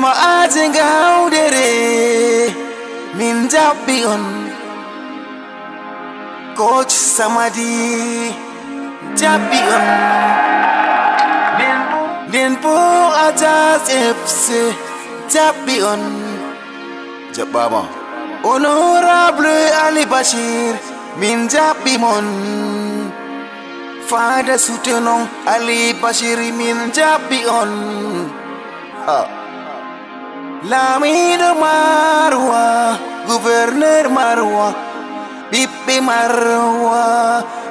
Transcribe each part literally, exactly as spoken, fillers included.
Ma'aje Ngawdere, min jaɓɓi on. Coach Samadi, jaɓɓi on. Nden bo Ajax F C, jaɓɓi on. Jaɓɓaama. Honorable Ali Bashir, min jaɓɓi mon. Fada soutenons Ali Bashir, min jaɓɓi on. Ha. Laamiiɗo Marwa, gouverneur Marwa, ɓiɓɓe Marwa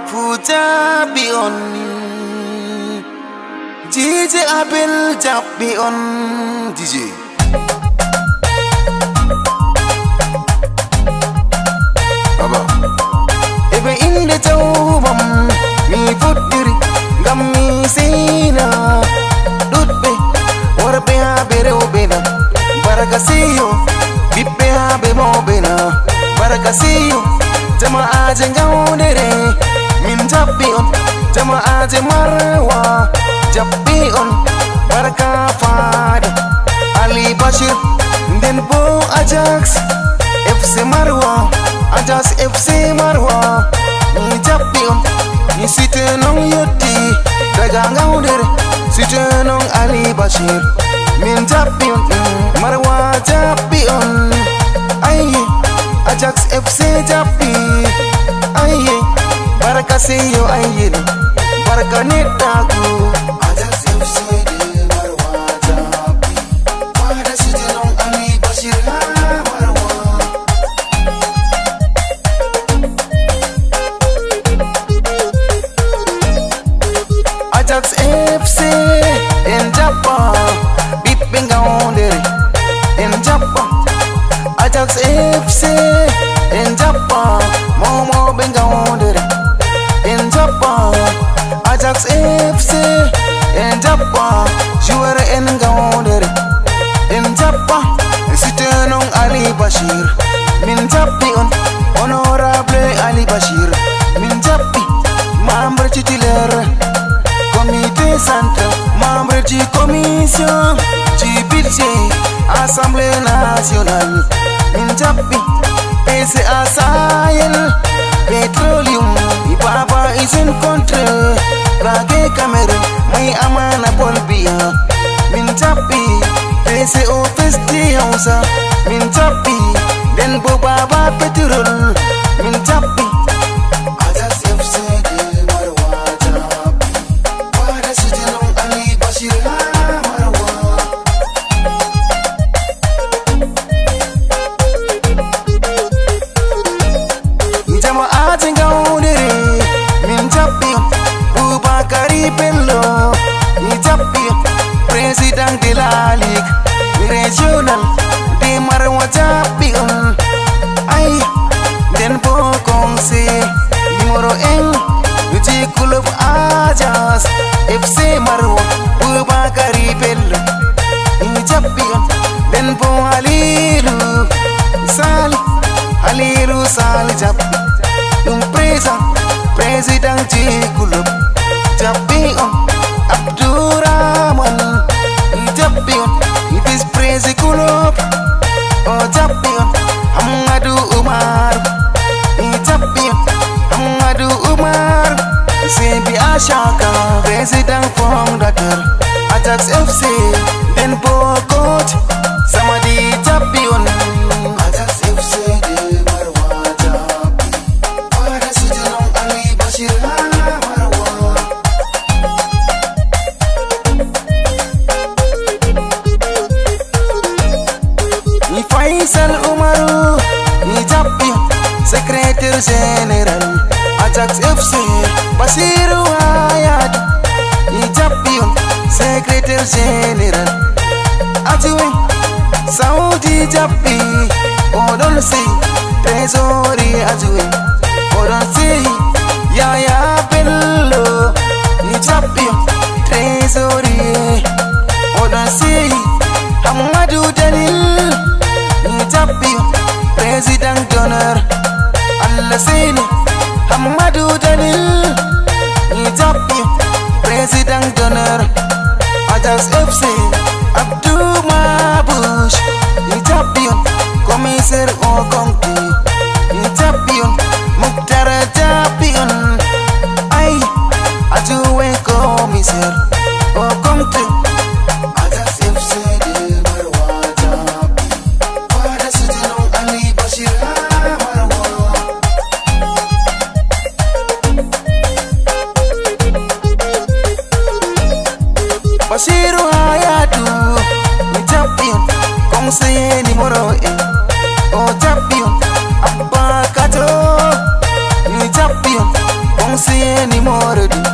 fuu jaɓɓi on. D J Abel jaɓɓi on, D J. Baba. E be innde Jawmam mi fuɗɗiri, ngam mi seyna ɗuuɗɓe, worɓe haa be rewɓe na. Barka seyo, ɓiɓɓe haa be mawɓe na. Barka seyo, jama'aaje Ngawdere, min jaɓɓi on. Jama'aaje Marwa, jaɓɓi on. Barka Fada Ali Bashir, nden bo Ajax F C Marwa, Ajax F C Marwa, mi jaɓɓi on, mi site non yotti, daga Ngawdere, site non Ali Bashir, min jaɓɓi on, mm, Marwa jaɓɓi on, ayye, Ajax F C jaɓɓi, ayye, barka seyo, ayye, barka neɗɗaaku, Ajax F C de Marwa jaɓɓi. Ajax F C, en jaɓɓa ɓiɓɓe Ngawdere, en jaɓɓa Ajax F C, en jaɓɓa mawɓe Ngawdere, en jaɓɓa Ajax F C, en jaɓɓa joueur en Ngawdere, en jaɓɓa site non Ali Bashir, min jaɓɓi on, honorable Ali Bashir, min jaɓɓi membre titulaire, comité central, membre du commission du budget, assemblée nationale, min jaɓɓi P C A Sahel Petroleum, Baba Usine contre Prague Cameroun, Mai Amana Paul Biya. Min jaɓɓi P C O Festi Hausa. Min jaɓɓi nden bo Baba Petrol. Min jaɓɓi Ajax F C de Marwa jaɓɓi. Fada sujinum Ali Bashir ha Marwa. Jama'aaje Ngawdere, min jaɓɓi on. Boubacar Bello, mi jaɓɓi on. Président de la Ligue régionale de Marwa jaɓɓi on. Ay, nden bo conseiller numéro un du club Ajax F C Marwa, Boubacar Bello. Mi jaɓɓi on, nden bo Halilu Sali, Halilu Sali jaɓɓi ɗum présent, président du club jaɓɓi on, Abdourahmane mi jaɓɓi on, mi vice président club o jaɓɓi on, Hammadou Oumar mi jaɓɓi on, Hammadou Oumar, Sebi Achaka, président fondateur Ajax F C, nden bo coach Samadi jaɓɓi on. Ajax F C de Marwa jaɓɓi. Fada sujinum Ali Bashir ha Marwa. Mi Faisal Umaru, mi jaɓɓi secrétaire général Ajax F C, Basiru Hayatu, mi jaɓɓi on secrétaire général. Adjoint Saudi jaɓɓi, oɗon sey trésorier adjoint, oɗon sey Yaya Bello, mi jaɓɓi on trésorier, oɗon sey Hammadou Dalil, mi jaɓɓi on président d'honneur, Allah seyni Hammadou Dalil, mi jaɓɓi on président d'honneur Ajax F C, Abdou Mabou, Conseiller numéro un, o jaɓɓi on. Abba Kato, mi jaɓɓi on. Conseiller numéro deux,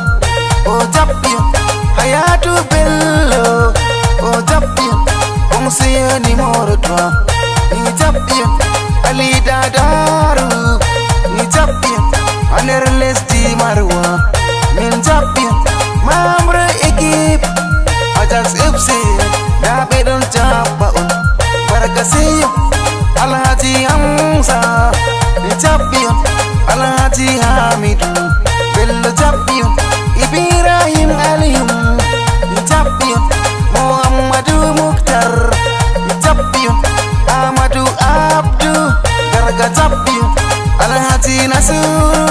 o jaɓɓi on. Hayatu Bello, o jaɓɓi on. Conseiller numéro trois, mi jaɓɓi on. Ali Dadaru, mi jaɓɓi on. Ha nder lesdi Marwa, min jaɓɓi on. Membre équipe Ajax F C, ndaa ɓe ɗon jaɓɓa on. Barka Seyo, Alhaji Hamza, mi jaɓɓi on. Alhaji Hamidu Bello jaɓɓi on. Ibrahim Aliyum, mi jaɓɓi on. Muhammadu Muktar, mi jaɓɓi on. Amadu Abdu Garga jaɓɓi on. Alhaji Nasiru